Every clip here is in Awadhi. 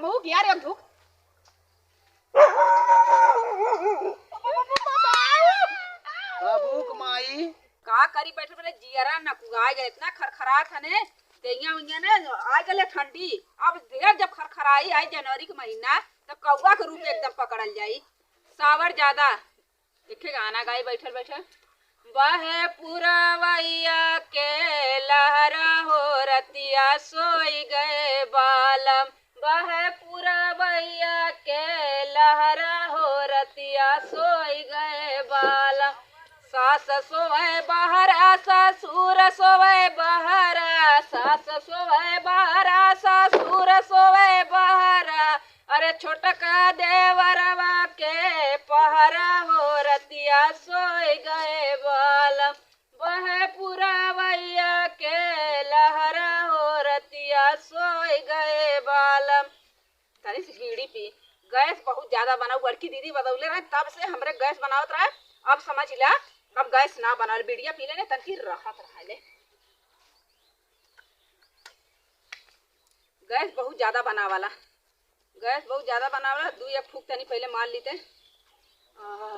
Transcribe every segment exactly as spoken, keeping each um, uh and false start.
मुँह किया रे अंधुक। बाबू के माई। का करी बैठल बैठल जियरा नकुआ गए, इतना खरखरात है ने, देहिया उइया ने आ गले ठंडी। अब ढेर जब खरखराई आई जनवरी के महीना, तो कौआ के रूप एकदम पकड़ल जाई। सावर ज्यादा। देखे गाना गाई बैठल बैठल। बहे पुरवैया के लहरा हो रतिया सोई गए बालम, बहे पुरवैया के लहरा हो रतिया सोई गए बालम। सास सोए बहरा ससुर सोए बहरा, सास सोए बहरा ससुर सोए बहरा, अरे छोटका देवरवा के पहरा हो रतिया सोई गए बालम, बहे पुरवैया के लहरा हो रतिया सोई गए बालम। तनी से बीड़ी पी, गैस बहुत ज्यादा बना, बड़की दीदी बतौले रहे तब से हमरे गैस बनावत रहे। अब समझ ला, अब गैस ना बनावे, बीड़िया पी लेने तनकी राहत रहे ले। गैस बहुत ज्यादा बनावाला, गैस बहुत ज्यादा बनावाला। दू एक फूक तनी पहले मार लीते। आह,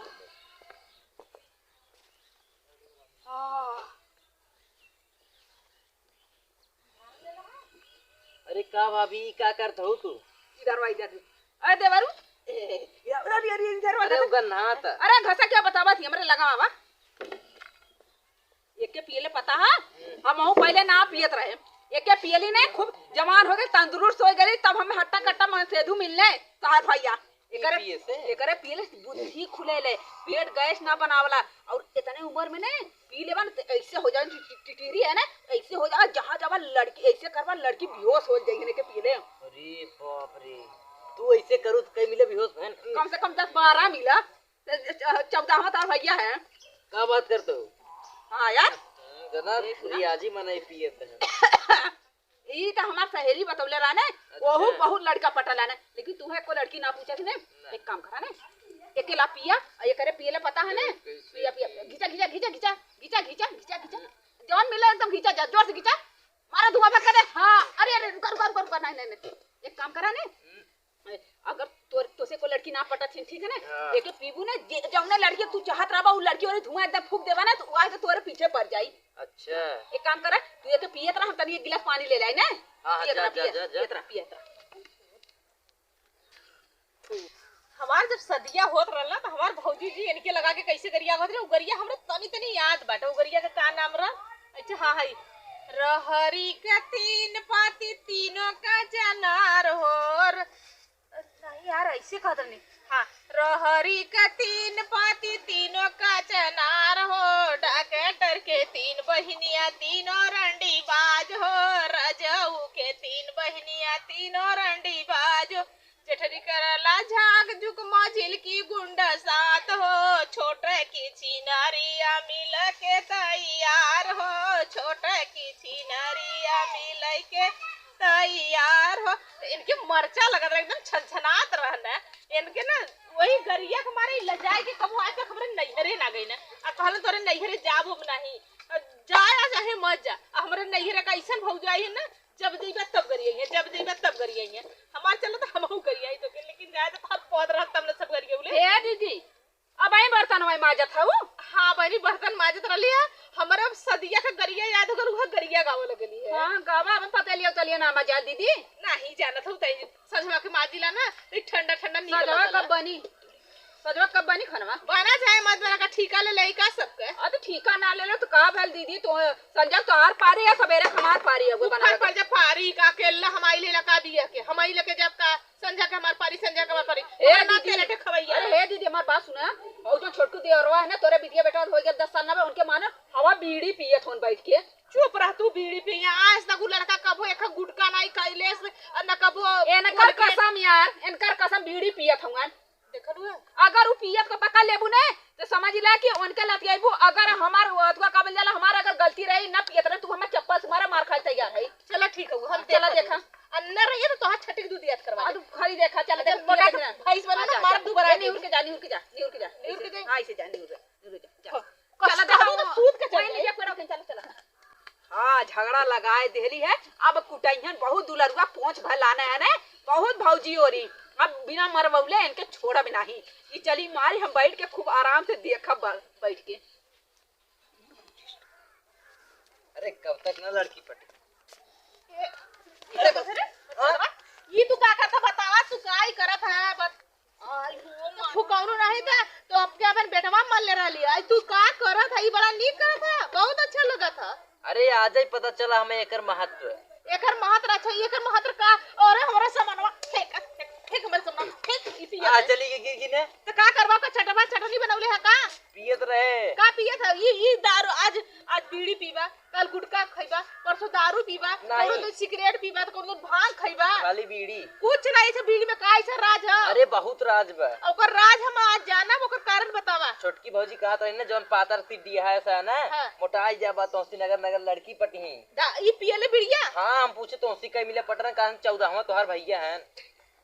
आह। अरे का भाभी, का करत हऊ तू? इधर वा, इधर। अरे देवरू, ए, अरे, अरे, अरे, इधर वा, अरे इधर। उगन ना त। अरे घसा क्या बतावा थी, हमरे लगा आवा। एके पियले पता है, हम हूँ पहले ना पियत रहे। एके पियली ने, खूब जवान हो गई, तंदुरुस्त हो गई, तब हमें हट्टा कट्टा मन सेधु मिलने, तहार भैया। एकरे, पिए से? एकरे पियले बुद्धि खुले ले, पेट गैस ना बनावला। और इतने उम्र में ने पी लेबा न, त ऐसे हो जाए, टि-, टि-, टिटिरी है ना, ऐसे हो जाए, जहाँ जावा लड़की, ऐसे करवा, लड़की बेहोश हो जाए, एके पियले। अरे बाप रे, तू ऐसे करू त कई मिले बेहोश बहन? कम से कम दस बारह मिला। चौदहवाँ तार भैया है। का बात करत हो? हाँ यार। जना देख ना। रियाजी मनई पियत है। ई त हमार सहेली बतौले रहा ने, अच्छा। ओहू बहुत लड़का पटल है ने, लेकिन तू एको लड़की ना पूछत ने। ना। एक काम करा ने, एके ला पिया, और एकरे पियले पता है ने। कैसे? पिया, पिया, घिचा, घिचा, घिचा, घिचा। जौन मिले एकदम घिचा जा, जोर से घिचा, मारा धुआं फेंक दे। हाँ, अरे, अरे, रुका, रुका, रुका, रुका, नहीं, नहीं, नहीं, एक काम करा ने, हम्म। अगर तोर, तोसे को लड़की ना पटत हिन, ठीक है ना? हाँ। एके पीबू ना, जे, जौने लड़की तू चाहत रहबा, उ लड़की ओरे धुआं एकदम फूंक देबा ना, तो उ आके तोरे पीछे पड़ जाई। अच्छा। एक काम करा, तू एके पियत रह, हम तनी एक गिलास पानी ले लाई ना। हाँ, हाँ, पियत जा, रह, जा, पियत, जा, जा। पियत रह, पियत रह। हमार जब सदिया होत रहल ना, तो हमार भौजी जी इनके लगा के कैसे गरिया होत रहे, उ गरिया हमरा तनी तनी याद बाटे। उ गरिया के का नाम रहा? अच्छा, हाँ, है, रहरी के तीन पाती, तीनों का जनार हो। नहीं यार, ऐसे कहत रहनी। हाँ, रहरी का तीन पाती, तीनों का चनार हो, डॉक्टर के तीन बहिनिया, तीनों रंडी बाज हो, रजऊ के तीन बहिनिया, तीनों रंडी बाज हो, जेठरी करला झाग झुक मझिल की गुंडा सात हो, छोटे की छिनरिया मिल के तैयार हो, छोटे की छिनरिया मिल के तैयार हो। इनके मरचा लगत रहे, एकदम छनछनात रहन। इनके ना वही गरिया के मारे लजाए के कबो आज तक हमरे नैहरे ना गई ना। आ कहलन तोरे नैहरे जाब हम नहीं। आ जाए आ चाहे मत जा। आ हमरे नैहरे का ऐसन भौजाई है ना, जब जइबा तब गरियाई है, जब जइबा तब गरियाई है। हमार चलो तो हमहू गरियाई तो के, लेकिन जाए तो हर पौध रह तब न सब गरियौले। ए दीदी, अब आई बर्तन वही माजत हऊ? हाँ बहनी, बर्तन माजत रहली है। हमरा अब सदिया का गरिया याद हो गल, उहे गरिया गावे लगली है। हाँ, गावा, अब पता लिया चलिए ना मजा दीदी। नहीं जानत हऊ तई सजवा के माजिला ना, तो ठंडा ठंडा नीक सजवा लगला। कब बनी? सजवा कब बनी खनवा? बना चाहे मत बना, का ठीका ले लेई का सबके? अरे ठीका ना ले लो तो का भेल दीदी, तो संजय तोहार पारी है, सवेरे हमार पारी है, वो बना ऊपर ले। पर जब पारी का अकेला हमारी लेला का बिया के, हमारी लेके जब का संझा के हमार पारी, संझा के हमार पारी। ए हमरा ना दीदी, तेरे के खवैया अरे है। हे दीदी, हमार बात सुना। और जो छोटकू देवरवा है ना, तोरे बिटिया बेटा हो गया दस साल ना बे, उनके माने हवा बीड़ी पियत होन बैठ के। चुप रह तू, बीड़ी पिया। आज तक उ लड़का कबो एक गुटका नहीं खैले से, और न कबो एनकर कोलगेट। कसम यार, एनकर कसम बीड़ी पियत हवन। देखलू है? अगर उ पियत के पकड़ लेबू ने, तो समझ ले कि उनके लतियाबू। अगर हमार अथवा का बोल जाला, हमार अगर गलती रही ना पियत रहे, तू हमें चप्पल से मारा, मार खाए तैयार है। चला ठीक है, हम चला देखा देखा। अंदर रहिए तो तोहार छटिक दूध याद करवा आ, दे। तू खाली देखा, चला अच्छा, देखा, मोटा पियत तो ना। भैंस बना ए, ना, निहुर मार जा। दूबरा ए, दे। निहुर के जा, निहुर के जा, निहुर के जा। निहुर के जा। हाँ, इसे जा, निहुर जा, निहुर जा, जा। हाँ, चला कस देखा, खाऊ तो वो सूत के चल वही जाए। ले जा, पूरा उठे, चला, चला। हाँ, झगड़ा लगाए देहली है। अब कुटैहन बहुत दुलरुआ पोंछ भर लाने है ने। बहुत भौजी हो रही, अब बिना मरवले इनके छोड़ब नाही। ई चली मारी, हम बैठ के खूब आराम से देखब ब-, बैठ के। अरे, कब तक ना लड़की पटे? ए, अरे, अरे, हाँ? ई तू का करता बतावा, तू का ही करत है? बत-, आई हो, फुकौनो नहीं था, तो अपने अपन बेटवा मर ले रहली। आई तू का करत है? ई बड़ा नीक करत है, बहुत अच्छा लगत है। अरे, आज ही पता चला हमें एकर महत्व। एकर महत्व, अच्छा, एकर महत्व का? अरे, हमरा सामानवा फेंक, फेंक, फेंक हमरे सामान, फेंक, ई पियत आ, है। चली गई गिर गिने। तो का करबा, का चटवा, चटनी बनौले है का? पियत रहे। का पियत है? ई, ई दारू, आज, आज बीड़ी पीबा, कल गुटखा खइबा, परसों दारू पीबा, नहीं। कौनो दिन सिगरेट पीबा, तो कौनो दिन भांग खइबा। खाली बीड़ी। कुछ नहीं, इसे बीड़ी में का ऐसा राज है? अरे, बहुत राज बा। ओकर राज हम आज जानब, ओकर कारण बतावा। छोटकी भौजी कहत रही ना, जौन पातर तिड्डी है ऐसा ना, हाँ। मोटाई जाबा, तोहसी नगर नगर लड़की पटिही। दा-, ई पियले बिड़िया? हाँ, हम पूछे तोहसी कई मिले पटरन, कहन चौदहवाँ तोहार भैया हन।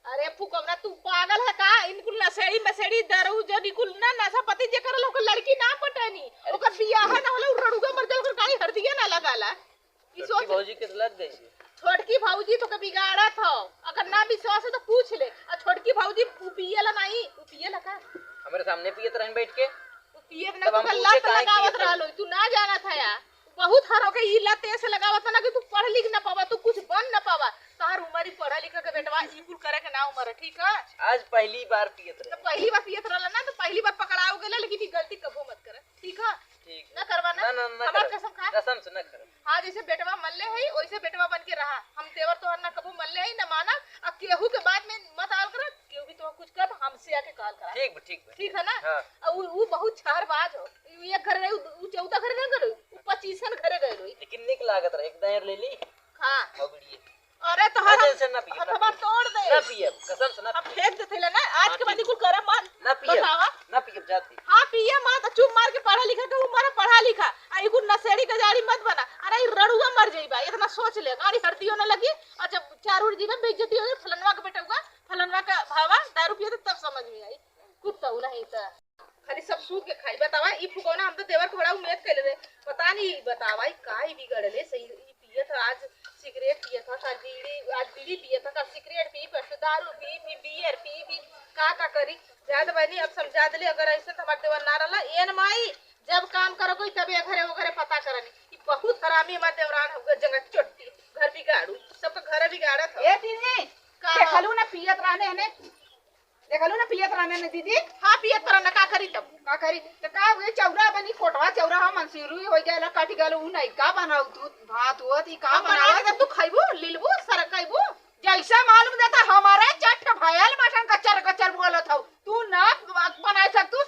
अरे फुकौना, तू पागल है का? इनकुल नशेड़ी मशेड़ी दारू जो निकुल ना नशा पति जे करल, ओकर लड़की ना पटेनी, अरे। ओकर बियाह ना होला, उ रड़ुआ मर जाए, ओकर गाड़ी हरदिया ना लगाला। ई छोटकी सोच। भौजी के लग गई। छोटकी भौजी तोके बिगाड़त हो, अगर ना विश्वास है तो पूछ ले। आ छोटकी भौजी उ पियला नहीं, उ पियला का? हमरे सामने पियत रहन बैठ के। उ पियत ना, तब हम तोके पूछे लत काहे लगावत पियत रहलो, तू ना जानत है यार। बहुत हर हो गई, ई लत ऐसे लगावत ना कि तू पढ़ लिख ना पावा, तू कुछ बन ना पावा। तोहार उमर ही पढ़ा लिखा के बेटवा, ई कुल करे के ना उमर है, ठीक है? आज पहली बार पियत तो रहे। पहली बार पियत रहला ना, तो पहली बार पकड़ाओ गेला, लेकिन ई गलती कबो मत कर, ठीक है? ठीक। ना करवा ना? ना, ना, ना हमार करब। कसम खा। कसम से ना करब। हाँ, जैसे बेटवा मल्ले है, वैसे बेटवा बन के रहा। हम देवर तोहर ना कबो मल्ले है, ना मानब। आ केहू के बात में मत आल कर, केहू भी तोहर कुछ कर, हमसे आके कहल करा। ठीक बा, ठीक बा। ठीक है ना? हाँ। आ उ, उ बहुत छहरबाज हो। उ एक घर रहे, उ, उ चौदह घर ना करे, उ पच्चीसन घरे गए लोई। लेकिन निक लागत रहे, एक दायर ले ली। हाँ। और बिड़िए। अरे तो अरे, हथवा, ऐसे ना पिए, ना हथवा पिए। तोड़ दे। ना पिए, कसम से ना हम पिए। फेंक देते ले ना, आज हाँ, के बाद ठीक। ई कुल करे मत। ना पिए, बतावा। ना पिए, जाती। हाँ, पिए मत, चुप मार के पढ़ा लिखा के उम्र पढ़ा लिखा। आ ई कुल नशेड़ी गजाड़ी मत बना। अरे, ई रड़ुआ मर जाइबा, इतना सोच ले, गाड़ी हरदियो ना लगी। और जब चार उड़ जीबे, बेइज्जती हो जाए, फलनवा के बेटउआ, फलनवा का भावा, दारू पिए तो तब समझ में आई। कुत्ता उ नहीं तो। खाली सब सूत के खाई। बतावा, ई फुकौना, हम तो देवर के बड़ा उम्मीद कइले रहे। पता नहीं, बतावा, ई का ई बिगड़ले से, ई, ई पियत ह, आज सिगरेट पियत ह, कल बीड़ी, आज बीड़ी पियत ह, कल सिगरेट पी, परसों दारू पी, फिर बियर पी, फिर का का करी। जात बनी, अब समझा देले, अगर ऐसे तो हमार देवर ना रहला। एन माई, जब काम करो कोई, तबे घरे वो घरे पता करनी। ई बहुत हरामी हमार देवरान हउवे, जंगल चोट्टी, घर बिगाड़ू, सबका घर बिगाड़त हउ। ए दीदी, का? देखलू ना पियत रहने हने, देखलू ना पियत रहने ने दीदी। हाँ, पियत रहने, का करी तब? का करी? त का हुए, चौरा बनी, कोटवा चौरा हम मंसूरी हो गया, कट गल, उ नहीं, का बनाऊ तू? भात होत, ई का हम बना बनावत? के तू खइबू, लीलबू, सरकइबू? जैसे मालूम देता, हमारे चट भयल मटन कचर कचर बोलत हऊ। तू ना ब-, बनाए सक, तू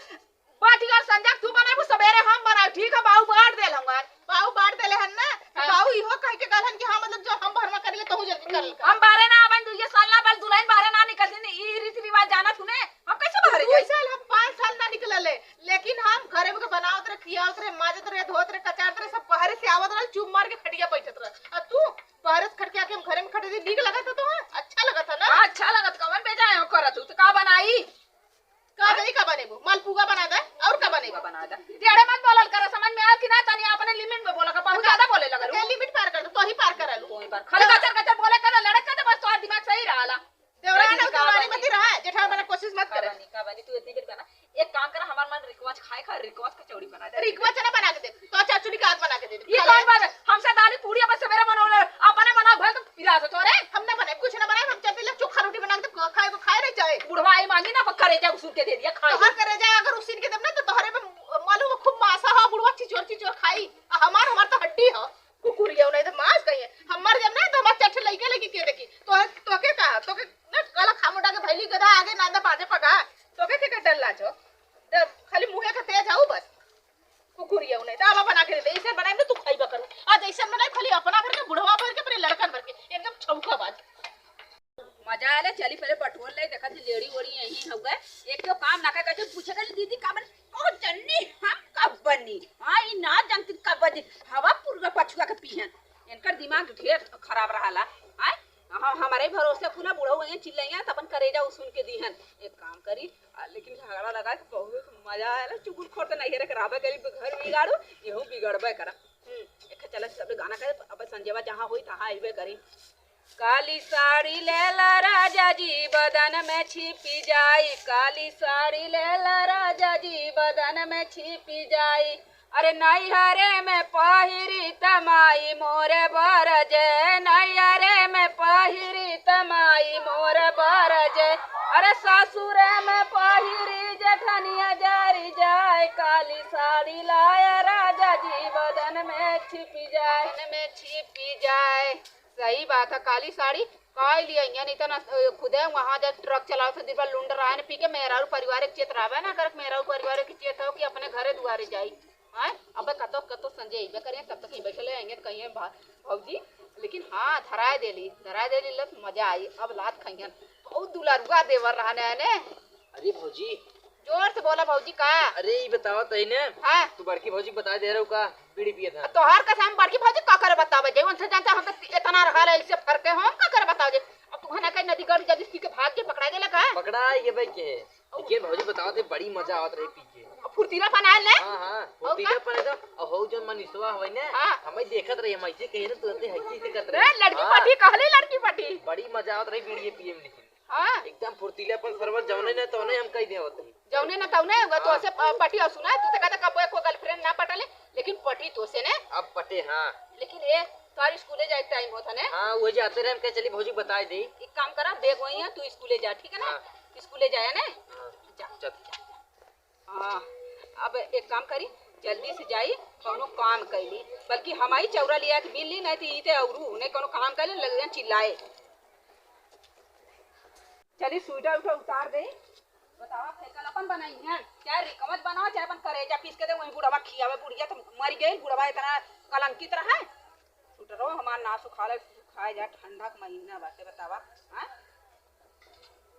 बाटी और संजक तू बनाबू, सबेरे हम बनाए, ठीक है? बाऊ बांट देल हमार। बाऊ बांट देले हन ना, तो हाँ। बाऊ इहो कह के कहलन कि हाँ, मतलब, जो हम भरमा करेले, तहू जल्दी कर ले। हम बाहरे ना आवन, दुइये साल ना बल दुल्हन बाहरे ना निकलती, ई रीति रिवाज जाना तूने? हम कैसे बाहरे दू जाई? साल, हम पाँच साल ना निकलले, लेकिन हम घरे में के बनावत रहे, खियावत रहे, माजत रहे, धोत रहे, कचारत रहे, सब बाहरे से आवत रहे, चुप मार के खटिया बैठत रहे। और तू बाहरे से खट के आके हम घरे में खटे थे, नीक लगत है तो, हाँ? अच्छा लगत है ना? अच्छा लगत, कवन बेजाय हो करत हूँ, तो का बनाई? का जानी का बनेबो? मालपुआ बना दे, और का बनेबो? बना दे। टेढ़े मत बोलल कर, समझ में आयल कि ना? तनी अपने limit में बोला कर, बहुत ज्यादा बोले लगल। ते limit पार कर दे, तो ही पार कर लू। तो ही पार। खाली गचर गचर बोले कर, लड़क कर, बस तोहार दिमाग सही रहला। देवरान लेकिन और का देवरानी बनी? मती रहा, जेठान बना कोशिश मत का करे। बनी, का बनी? तू इतनी देर बना। एक काम कर, हमार मन रिकवाच खाए खा, रिकवाच कचौड़ी बना दे। रिकवाच ना बना के दे, तो चाचू निकाल बना के दे दे। ये कौन बात है? हमसे दाली पूड़ी अपन सवेरे बनौले, अपने बनाओ भल तो पिला दो तोरे। हम ना बनाए, कुछ ना बनाए, हम चलते ले चोखा रोटी बना के दे, खाए को खाए नहीं चाहे। बुढ़वा आई मांगी ना, पर करेजा उसूल के दे दिया, खाए। तोहर करेजा अगर उसीन के देब ना, तो तोहरे में मालूम है, खूब मासा हो, बुढ़वा चिचोर चिचोर खाई। आ हमार, हमार तो हड्डी हो, कुकुरिया नहीं तो मांस कहिए। हम मर जाब ना, तो हमार चट लइके लइके के देखी। तोहे, तोके का, तोके ना, काला खामुंडा के भैली गधा आगे ना, ना बाजे पगा। तोके के, के डर लाजो? डर, खाली मुंहे के तेज हऊ बस। कुकुरिया नहीं, तो आवा बना के दे दे। ऐसे बनाई ना, तू खाई बकरू। आज ऐसे बनाई, खाली अपना भर के, बुढ़वा भर के, अपने लड़कन भर के। एकदम छौका बाज। मजा आले, चली पहले बटुअल ले, देखा थी लेड़ी ओड़ी यहीं हो गए। एक तो काम ना कर, कैसे पूछे कर, "दीदी का बनी?" "कहो जन्नी, हम कब बनी?" हाँ, ई ना जानती कब बनी। हवा पुरवा पछुआ के पीहन। इनकर दिमाग ढेर खराब रहला। आय, हम, हमारे भरोसे पुना बूढ़ा हुए चिल्लाइया, तब अपन करेजा उसून के दीहन। एक काम करी, आ, लेकिन झगड़ा लगा के बहुत मजा आला। चुगुल खोर तो नहीं है रे, कराबे करी, घर बिगाड़ू, यहू बिगड़बे करा। हम्म, एक चला सब गाना करे, अब संजयवा जहाँ होई तहाँ अइबे करी। काली साड़ी लेला राजा बदन में छिपी जाई, काली साड़ी लेला राजा जी, बदन में छिपी जाई। अरे नैहरे में पहिरी त माई मोरे बरजे, नैहरे में पहिरी त माई मोरे बरजे। अरे ससुरे में पहिरी जेठनिया जरी जाए, काली साड़ी लाए राजा जी, बदन में छिपी जाए, बदन में छिपी जाए। सही बात है, काली साड़ी काहे लिए अइहन, इतना, अ, खुदे वहाँ जा ट्रक चलावत है, दिन भर लुंड रहा है, पी के मेहरारू परिवार के चेत रहबे ना करत, मेहरारू परिवार के चेत हो कि अपने घरे दुआरे जाई। हैं? अबे कतो, कतो संजय अइबे करिए, तब तक ही बैठले आएंगे तो कहिए भा-, भौजी, लेकिन हाँ, धराए देली, धराए देली, लत मजा आई, अब लात खइहन। बहुत दुलारुआ देवर रहने है ने। अरे भौजी, जोर से बोला भौजी का। अरे ई बतावा तही ने। हाँ। तू बड़की भौजी के बताए दे रहू का बीड़ी पियत है? तोहार कसम बड़की भौजी का करे बतावे जे, उनसे जानते हम तो इतना रहा है, इससे फर्क है, हम का करे बतावे जे। अब तू है ना कहीं नदी गढ़ जल्दी पी के भाग के पकड़ा गेला का? पकड़ा ये भाई के। लेकिन भौजी बतावा ते बड़ी मजा आवत रही पी के। अब फुर्तीलापन आयल ने? हाँ, हाँ, और का? फुर्तीलापन है तो। अब हो जौन मनीषवा हवे ने, हाँ। हमें देखत रही, हम ऐसे कहे ना, तू ऐसे हंसी से करत रे, रही। लड़की हाँ। पटी, कहले लड़की पटी। बड़ी मजा आवत रही बीड़ी पिए में लेकिन। हाँ। एकदम फुर्तीला अपन सरवा जौने न तौने हम कह देवत हई। जौने न तौने, वह तो हाँ। ऐसे प-, पटी और सुना, तू तो कहता कबो एको girlfriend ना पटले, लेकिन पटी तो से ने। अब पटे, हाँ। लेकिन ए, तोहर स्कूले जाए टाइम होता ने। हाँ, वो जाते रहे, हम कहे चली भौजी बताए दे। एक काम करा, बैग वही है, तू स्कूले जा, ठीक है ना? हाँ। स्कूले जाए ने। हाँ। जा। चल। हाँ, अब एक काम करी, जल्दी से जाई, कौनो काम कैली, बल्कि हमारी चौरा लिया के बीन ली, नहीं तो ई ते औरू, नहीं कौनो काम कैली, लग जाए चिल्लाए। चली, स्वेटर उटर उतार दे। बतावा, फेंकल अपन बनाई है, चाहे रिकमत बनाओ, चाहे अपन करेजा पीस के दे, वही बुढ़वा खियावे, बुढ़िया तो मर गई, बुढ़वा इतना कलंकित रहा है। स्वेटरो हमार ना सुखाले, सुखाए जा, ठंडा के महीना बाटे, बतावा, हाँ?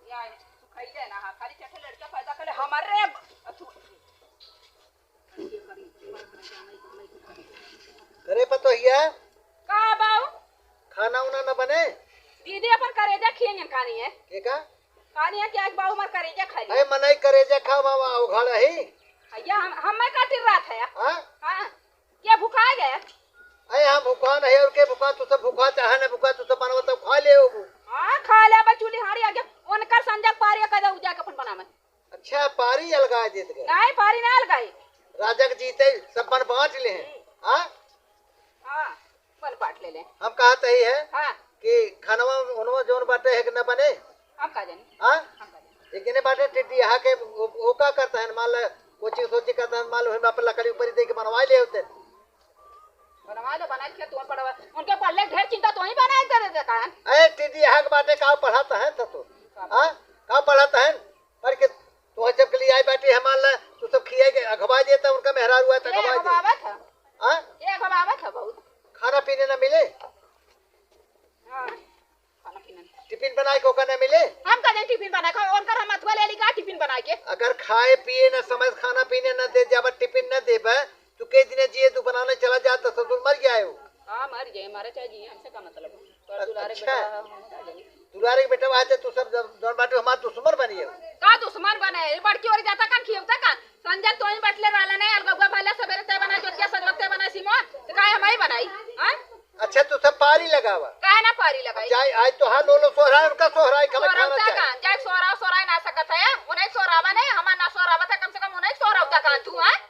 या, सुखाई जाए ना, हाँ, खाली चाहे लड़का पैदा कर ले, हमारे ब-, अथु-, अरे पतोहिया, का बाऊ? खाना उना न बने? दीदी अपन करेजा खिएंगे, कहानी है। के का? कहानी है कि आज बाऊ हमार करेजा खा लिया। अरे मनई करेजा खा बाबा, उघाड़ ही। भैया, हम, हम मैं काटिल रहा था यार। हाँ? हाँ। क्या भुखा गया? अरे हम भुखा नहीं, और के भुखा, तू सब भुखा चाहे ना भुखा, तू सब बनवा तब खा ले हो। हाँ, खा ले, बस चूल्ही हारी आगे, उनकर संजग पारी कदे उजा के अपन बनावे। अच्छा, पारी अलगाए देत गए। नहीं, पारी ना अलगाई। राजा के जीते सब बन बांट ले हैं। हम्म। हाँ? हाँ, बन बांट ले ले। हम कहत ही है हाँ। कि खानवा उनवा जौन बाटे है कि न बने? हम का जानी। हाँ? हम का जानी। लेकिन ये बाटे टिड्डी यहाँ के वो, वो का करता है, मान ले कोचिंग सोचिंग करता है, मान ले वहीं पर लकड़ी ऊपर ही दे के बनवा ले होते। बनवा लो, बना के तुम पढ़वा। उनके पढ़ले ढेर चिंता तो ही बना के दे देता है। अरे टिड्डी यहाँ के बाटे का पढ़ाता है तो, तो? हाँ? का पढ़ाता है? पढ़ के तोहर जब के लिए आई बाटे, हमार ला, तू सब खियाई के अघवा देता, उनका मेहरारू आए तो ये अघवा दे। अघवावत है। हाँ? ये अघवावत है बहुत। खाना पीने ना मिले? हाँ, खाना पीना नहीं। टिफिन बनाए के ओकर ना मिले? हम का जाने टिफिन बनाए के, उनकर हम अथवा ले ली का टिफिन बनाए के? अगर खाए पिए ना समय खाना पीने ना दे, जब टिफिन ना देबे, तू के दिने जिए, तू बनाने चला जा, तो ससुर मर जाए हो। हाँ, मर जाए, मरे चाहे जिए, हमसे का मतलब है? तोर दुलारे के अच्छा। बेटा, हम का जानी। दुलारे के बेटा, आते तू सब जब जौन बाटे हमार दुश्मन बनी है। का दुश्मन बने? ये बड़की ओरी जाता कान खियौता कान। संजय तो ही बैठले रहले नहीं, अलगौआ भले सबेरे ते बनाई, जोतिया सजवते बनाई, सिमोन, तो काहे हम ही बनाई? हाँ? अच्छा, तू सब पारी लगावा। काहे ना पारी लगाई? जाए, आज तो हाँ, लो, लो, सोहराय, उनका सोहराय, खबर खाना सोहरावता चाहे। कान, जाए सोहराव, सोहराय ना सकत है, उन्हें सोहरावा नहीं, हमार ना सोहरावत है, कम से कम उन्हें सोहरावता कान तू, हाँ?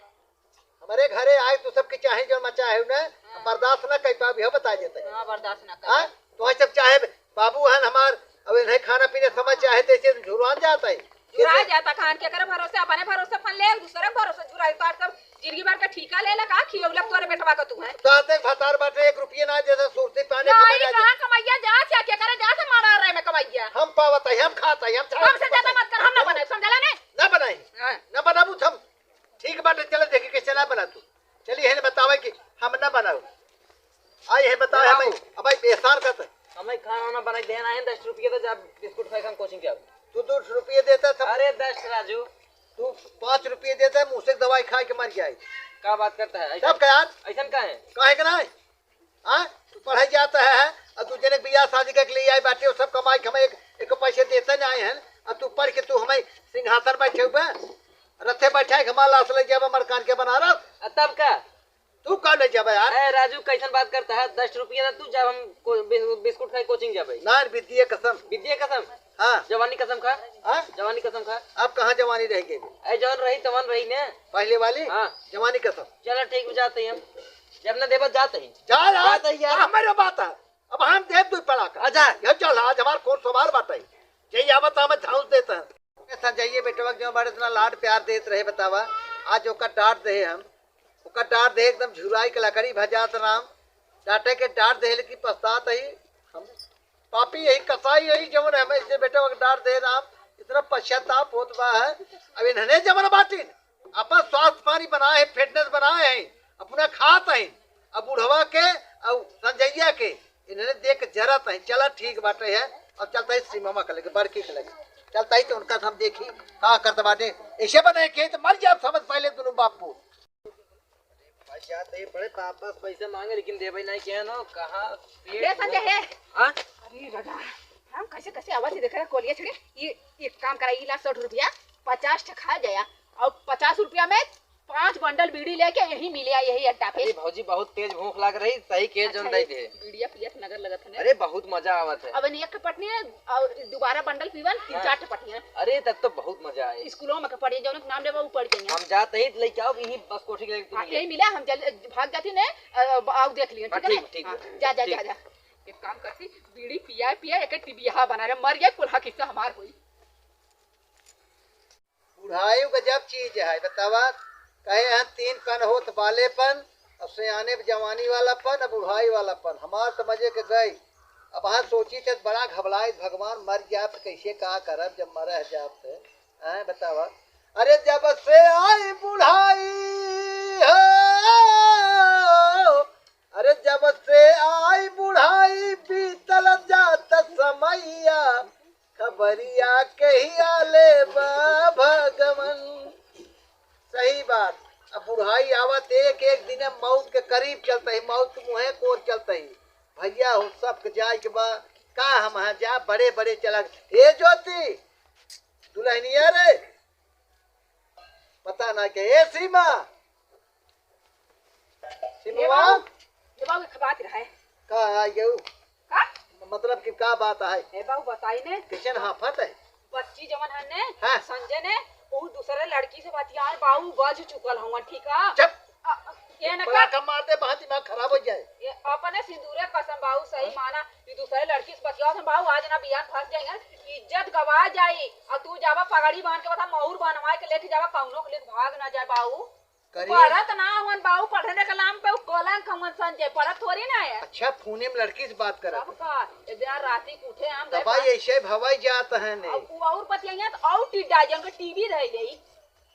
हमारे घरे आए तो सबके चाहे जौन मचाए हो ना, हाँ। बर्दाश्त ना कर पाओ, यह बता देते हैं। हाँ, बर्दाश्त ना कर हाँ? पाओ। तो हम सब चाहे बाबू हन हमार, अब इन्हें खाना पीने समय चाहे तो इसे झुरवान जाता है। झुरा जाता खान के करे भरोसे, अपने भरोसे फन ले, दूसरे के भरोसे झुरा, तो सब जिंदगी भर का ठीका ले ला, का खियौला तोरे बेटवा का तू है? तो आते भतार बाटे एक रुपये ना देता, सुरती पानी नहीं, खबर आ जाए। कहाँ कमैया जा, क्या, क्या करे जा, से मारा रहे में कमैया। हम पावत है, हम खाता है, हम हमसे ज्यादा मत कर, हम ना बनाए, समझला नहीं? ना बनाए। हाँ। ना बनाबू तो हम ठीक बाटे, चले देखी कैसे ना बना तू। चली है बतावे कि हम ना बनाओ। आई है बतावे ना हमें, बाबू। अब भाई एहसान करते। हमें खाना वाना बनाई देना है, दस रुपये तो जा बिस्कुट खाए हम कोचिंग के आओ। तू दो रुपये देता था। अरे दस राजू। तू पाँच रुपये देता है, मुँह से दवाई खाए के मर गया है। का बात करता है? ऐसा तब का यार? ऐसा का है? काहे के ना है? हाँ? तू पढ़ाई जाता है, और तू जने बियाह शादी के लिए आई बाटे, वो सब कमाई के हमें एक, एक पैसे देते ना आए हैं, और तू पढ़ के तू हमें सिंहासन बैठे हुए, रथे बैठा है, हमारा लाश ले जाबे मरकान के बनारस। आ, तब का? तू का ले जाबे यार? ए, राजू, कैसन बात करता है? दस रुपया ना तू, जब हम को-, बिस-, बिस्कुट खाए कोचिंग जाबे। ना, विद्या कसम। विद्या कसम? हाँ। जवानी कसम खा। हाँ? जवानी कसम खा। अब कहाँ जवानी रह गई? अरे जवन रही तवन रही ने। पहले वाली? हाँ। जवानी कसम। चला ठीक बा, जात ही हम। जब ना देबा जात ही। जा, जा। बात है यार। का हमारे बात है? अब हम देब दुइ पड़ाका। आ जा। ये चल, आज हमार कोर्ट सोमार बाटे। यही आवत हमें झांस देत हैं। ए संजइया बेटवा के जो बड़े इतना लाड प्यार देत रहे बतावा, आज ओकर डांट देहे हम। ओकर डांट देहे एकदम झुराई के लकड़ी भजात राम। डांटे के डांट देहे लेकिन पछतात ही हम। पापी यही कसाई यही जवन है, हमें इससे बेटवा के डांट देहे राम। इतना पश्चाताप होत बा है। अब इन्हने जवन बाटिन अपन स्वास्थ्य पानी बनाए हैं, फिटनेस बनाए हैं, अपना खात हैं। अब बुढ़वा के और संजइया के इन्हने देख के जरत हैं। चला ठीक बाटे है, अब चलता ही श्री मामा के लगे, बड़की के लगे चलता ही तो उनका हम देखी का करत बाटे। ऐसे बने के तो मर जात समझ पहले दोनों बाप को। पैसा दे पड़े, वापस पैसा मांगे लेकिन देबे नहीं के न, कहाँ पेट हे संजय, हे। हाँ? अरे राजा, हम कैसे कैसे आवाज देख रहे कोलिया छड़े। ये एक काम करा, ई ला सौ रुपया, पचास ठे खा गया और पचास रुपया में पांच बंडल बीड़ी लेके यही मिले आ, यही अड्डा पे। अरे भौजी, बहुत तेज भूख लाग रही, सही के अच्छा, जौन दे ये दे। बीड़िया पियत नगर लगत है ना। अरे बहुत मजा आवत है। अब एक पटनी है और दोबारा बंडल पीवन, तीन हाँ। चार ठे पटनी है। अरे तब तो बहुत मजा आए। स्कूलों में के पढ़िए, जौन के नाम लेबा, वो पढ़ के आइए। हम जाते ही लेके आओ, यहीं बस कोठी के लगे हाँ, तुम यही मिला, हम जल, भाग जाती ने, अ, आओ देख लिए, हाँ, ठीक है ठीक, ना? ठीक, हाँ, ठीक। जा, जा, ठीक। जा, जा। एक काम करती, बीड़ी पिया, पिया, एक टिबिया बना रहे, मर गया, कुल्हा किस्सा हमार होई। बुढ़ाई गजब चीज है, बतावा, कहे हैं तीन पन होत बालेपन, अब सयाने जवानी वाला पन, अब बुढ़ाई वाला पन, हमार समझे के गई। अब हाँ सोची थे बड़ा घबराए, भगवान मर जात कैसे का करब जब मरह जात है, हैं बतावा। अरे जब से आई बुढ़ाई हो, अरे जब से आई बुढ़ाई बीतल जात समैया, खबरिया कहिया लेबा भगवन। सही बात। अब बुढ़ाई आवत एक एक दिन मौत के करीब चलत ही, मौत के मुँहे कोर चलत ही। भैया हो सबके जाए के बा, का हम हाँ जा बड़े बड़े चला। ए ज्योति, दुल्हनिया रे, पता ना के, ए सीमा, ए सिमवा? बाबू, ए बाबू, एक बात रहे। का आ गऊ? का? मतलब कि का बात है? ए बाबू, बताई ने। कैसन हाफत है? बच्ची जवन है ने, हाँ। संजय ने, ऊ दूसरे लड़की से बतियाए, बाबू बज चुकल हवन, ठीक है? चुप। अ, अ, ये न पड़ाका मार दे, बहुत दिमाग खराब हो जाए। ये अपने सिंदूरे कसम बाबू, सही हाँ। माना, ये दूसरे लड़की से बतियाओ, बाबू आज ना बियान फंस जाएंगे, इज्जत गवा जाई। और तू जावा पगड़ी बांध के बता, मऊर बनवा के लेके जावा, कौनो के लेके भाग ना जाए बाबू। करिए। पढ़त ना हुअन बाबू, पढ़ने के नाम पे उ कलंक हुअन संजय, पढ़त थोड़ी ना है। अच्छा, फोने में लड़की से बात करत तब है। का, ए बेर राती के उठे हम गए दवाई बात ऐसे भवाई जात है ने। अब उ और पतिया तो और टिड्डा जे उनके टीवी रह गई।